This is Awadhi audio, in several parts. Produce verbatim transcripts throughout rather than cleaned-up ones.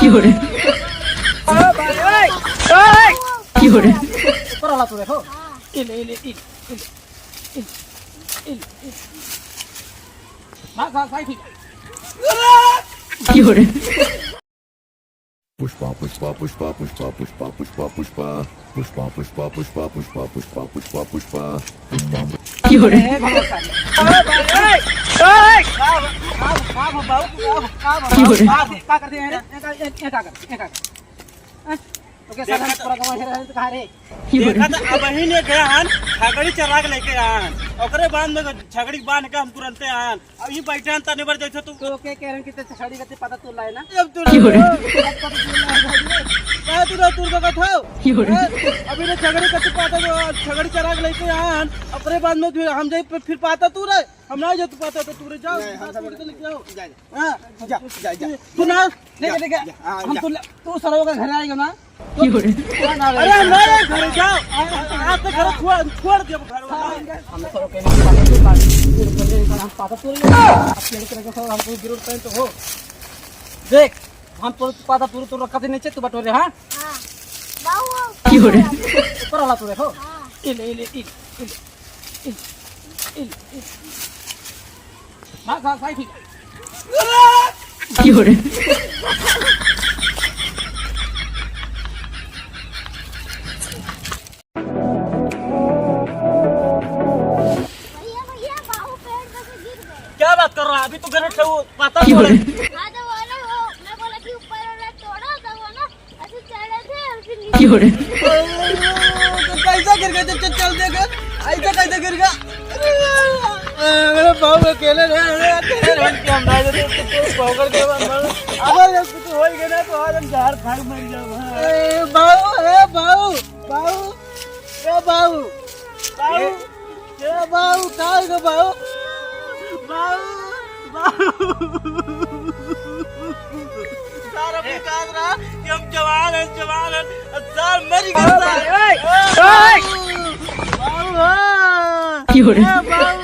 की हो रे? की हो रे? ऊपर वाला तो देखो। इले, इले, इले, इले, इले, इले, इले। भाग, भाग, भाग, ठीक है। की हो रे? पुष्पा, पुष्पा, पुष्पा। की हो रे? ए, भगवान साहब। ए, भाई, ए, ए, का, का, का, का, बाबू, का, का, की हो रे? का, का करते हैं रे? ए, का, ए, ए, का कर, ए, का कर? हैं? तो कैसा देखा था, पूरा गाँव घेरा है, तो कहाँ रे? की हो रे? देखा था, अबही ले गया हन, छगड़ी चरा के लेके आन। ओकरे बाद में छगड़ी बांध के हम तुरंते आन। अब ये बैठे हैं तनी बार जैसे तू। तो के कह रहे हैं कि ते छड़ी गति पता तू लाए ना? अब तू की हो रे? अब पता तू लाए ना? क्या तू ना तू का था? की हो रे? हैं? अभी ने छगड़ी गति पता जो छगड़ी चरा के लेके आन, अपने बाद में फिर हम जाई फिर, फिर पता तू रे। हम ना जाई तू पता तो तू रे जाओ। नहीं, हम सब थोड़ी तो लेके जाओ। जा, जा। हाँ? जा, जा, जा। तू ना, नहीं जा, जा, जा। जा। हाँ, हम जा। तू ले, तू सरवा का घर आएगा ना? की हो रे? अरे, हम ना आए घर, जाओ। आज तो घर छोड़, छोड़ दे घर। हम तो लोग के नहीं पाता, तू पाता, तू पाता, तू नहीं पाता। आप पेड़ के लगे हो, हमको जरूरत है तो हो। देख, हम तो पाता, तू तो रखा थे नीचे, तू बटोरे, हाँ? हाँ। बाबू। की हो रे? ऊपर वाला तू देखो। हाँ। इले, इले, इले, इले, इले, इले। भाग, भाग, भाग, ठीक है। की हो रे? भैया, भैया, बाबू पेड़ पे से गिर गए। क्या बात कर रहा है? अभी तो गलत है, वो पता की हो रे? हाँ, तो वो ना, वो, मैं बोला कि ऊपर वाला तोड़ो, तो वो ना, ऐसे चढ़े थे और फिर नीचे की हो रे? तो कैसा गिर गया? चल, चल, चल, देख। ऐसा कैसे गिर गया? अरे बाबू, अकेले रहे, अरे अकेले रहे, हम भाई, तो कुछ पकड़ के हम, अगर कुछ हो ही गया ना, तो आज हम जहर खा के मर जाओ। ए बाबू, ए बाबू, बाबू, ए बाबू, बाबू। ए बाबू, का हो गो बाबू? बाबू, बाबू। सारा बेकार रहा कि हम जवान हैं, जवान हैं, और सार मर गया, सार। ए, ए, ए। बाबू, बाबू, हाँ। की हो रे? ए बाबू, बाबू।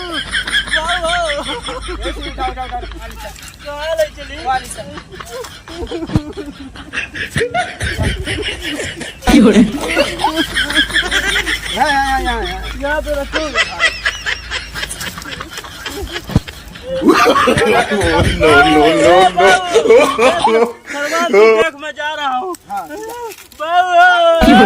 ए, उठा, उठा, उठा, उठा। कहाँ ले चली? वाली चल। की हो रे? यहाँ, यहाँ, यहाँ, यहाँ, यहाँ। यहाँ पे रखो। No, no, no, no। भगवान की देख, मैं जा रहा हूँ। हाँ, जा। बाबू, बाबू।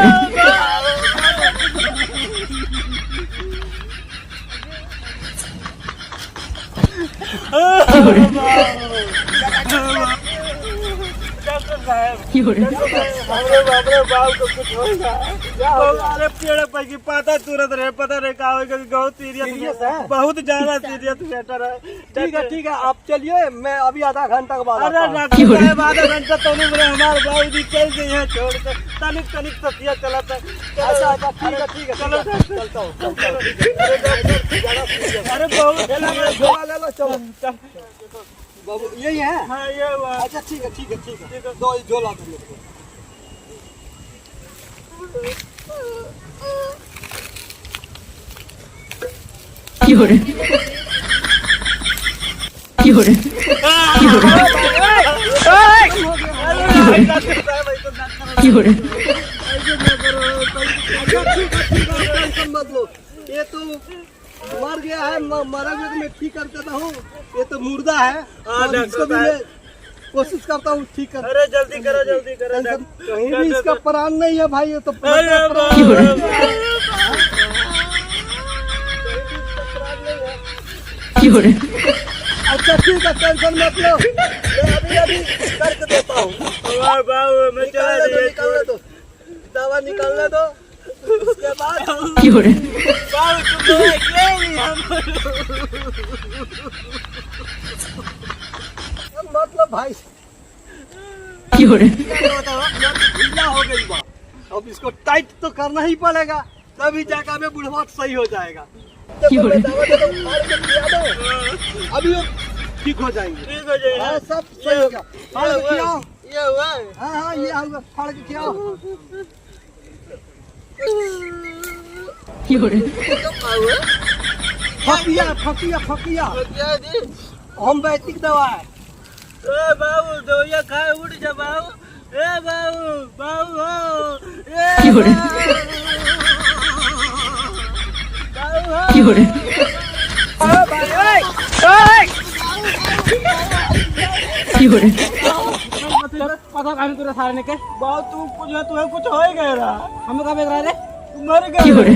डॉक्टर साहब, डॉक्टर साहब, हमरे, हमरे बाबू को कुछ होइगा। क्या होइगा? अरे पेड़ पर की पाता तुरत रहे, पता नहीं का होइगा, बहुत सीरियस, सीरियस है? बहुत ज्यादा सीरियस मैटर है। ठीक है, ठीक है, आप चलिए, मैं अभी आधा घंटा के बाद अरे आता हूँ। डॉक्टर साहब, आधा घंटा तो नहीं बोले, हमारे बाबूजी चल गए हैं छोड़ के, तनिक तनिक तकिया चलत है। अच्छा, अच्छा, ठीक है, ठीक है, चलो, ठीक है, चलो, चलता हूँ, चलता हूँ, ठीक है। अरे डॉक्टर, ज्यादा सीरियस है। अरे बहुत चलो, ये झोला ले लो, चलो। चल। बाबू, यही है? हाँ, ये हुआ। अच्छा, ठीक है, ठीक है, ठीक है। ठीक है। दो, ये झोला दो मेरे को। की हो रे? की हो रे? की हो रे? की हो रे? अच्छा, ठीक है, ठीक है, टेंशन मत लो। ये तो मर गया है, म-, मरा गया तो मैं ठीक कर देता हूँ। ये तो मुर्दा है, हाँ, और डॉक्टर इसको भी साहब। मैं कोशिश करता हूँ ठीक कर। अरे जल्दी करो, जल्दी करो, टेंशन, डॉक्टर, कहीं भी डॉक्टर इसका साहब। प्राण नहीं है भाई, ये तो अरे प्राण बाप रे। की हो रे? अच्छा ठीक है, टेंशन मत लो, मैं अभी अभी करके देता हूँ। वाह, वाह, वाह, मैं निकाल चला ले दो, दिया। निकाल ले दो, दवा निकालने दो। उसके बाद की हो रे? बाबू, तुम लोग अकेले ही हम। मतलब भाई, की हो रे? ढीला हो गई बा, अब इसको टाइट तो करना ही पड़ेगा, तभी जाकर में बुढ़वा सही हो जाएगा। जब की हो रे? मैं दवा देता हूँ, फाड़ के खिला दो, अभी वो ठीक हो जाएंगे। ठीक हो जाएगा। हाँ, सब सही हो गया। फाड़ के खिलाओ। ये हुआ है। हाँ, हाँ, ये हुआ, फाड़ के खिलाओ। की हो रे? फकिया, फकिया, फकिया। फकिया जी। होम्योपैथिक दवा है। ए बाबू, दवाइया खाए उठ जा बाबू। ए बाबू, बाबू हो। ए क्यों रे? बाबू। बाबू हो। क्यों रे? ओ भाई, ओए, ओए। क्यों रे? पता काहे तोरे सारे ने के? बाबू, तू कुछ है, तुम्हें कुछ हो ही गया रहा। हमें का बेच रहा रे? मर गए। क्यों रे?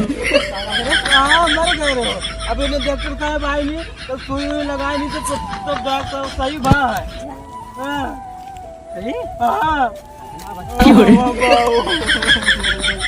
हाँ, मर गए रे। अभी ने डॉक्टर साहब आए नहीं, तो सुई वुई लगाए नहीं, तो, तो डॉक्टर सही भा है। हाँ। सही? हाँ। क्यों रे? बाबू।